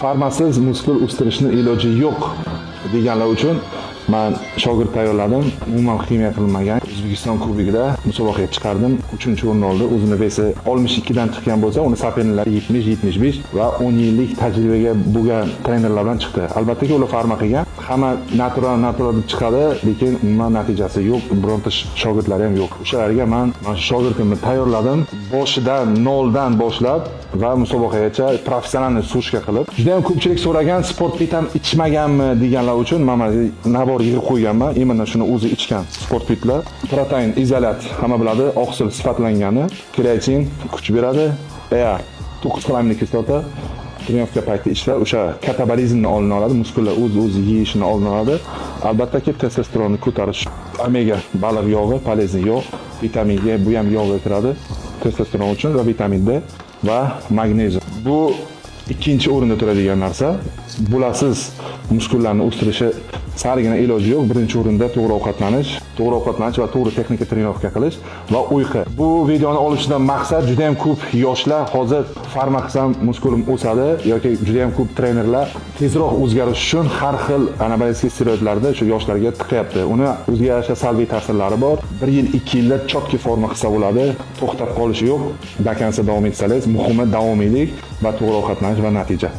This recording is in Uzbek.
Formasiz muskul o'stirishni iloji yo'q deganlar uchun man shogird tayyorladim. Umuman ximiya qilinmagan. O'zbekiston kubogida musobaqaga chiqardim. 3-o'rinni oldi. O'zini вес i 62 dan chiqqan bo'lsa, uni соперник lari 70, 75 va 10 yillik tajribaga bo'lgan trenerlar bilan chiqdi. Albattaki, ular forma qilgan. Hamma natural, natural deb chiqadi, lekin umuman natijasi yo'q. Bironta shogirdlari ham yo'q. O'shalarga man mana shu shogirdimni tayyorladim. Boshidan, noldan boshlab va musobaqagacha профессиональный сушка qilib. Juda ham ko'pchilik so'ragan, Sport Fit ham ichmaganmi deganlar uchun mana набор yig'ib qo'yganman. Именно shuni o'zi ichgan Sport Fitlar. Protein izolat hamma biladi, oqsil sifatlangani, kreatin kuch beradi, EA 9 xil aminokislota тренировка payti ishlar o'sha katabolizmni oldini oladi, muskullar o'z o'zi yeyishini oldini oladi. Albattaki, testosteronni ko'tarish, omega baliq yog'i, полезный yog', vitamin E, bu ham yog'ga kiradi testosteron uchun va vitamin D va magnezium. Bu ikkinchi o'rinda turadigan narsa. Bularsiz muskullarni o'stirishi salgina iloji yo'q. Birinchi o'rinda to'g'ri ovqatlanish, to'g'ri ovqatlanish va to'g'ri texnika тренировка qilish va uyqu. Bu videoni olishdan maqsad, juda ham ko'p yoshlar hozir forma qilsam muskulim o'sadi yoki juda ham ko'p trenerlar tezroq o'zgarish uchun har xil anabolik steroidlarni shu yoshlarga tiqyapti. Uni o'ziga yarasha salbiy ta'sirlari bor. Bir yil, 2 yilda чётко forma qilsa bo'ladi, to'xtab qolishi yo'q. До конца davom etsangiz, muhimi davomiylik va to'g'ri ovqatlanish va natija.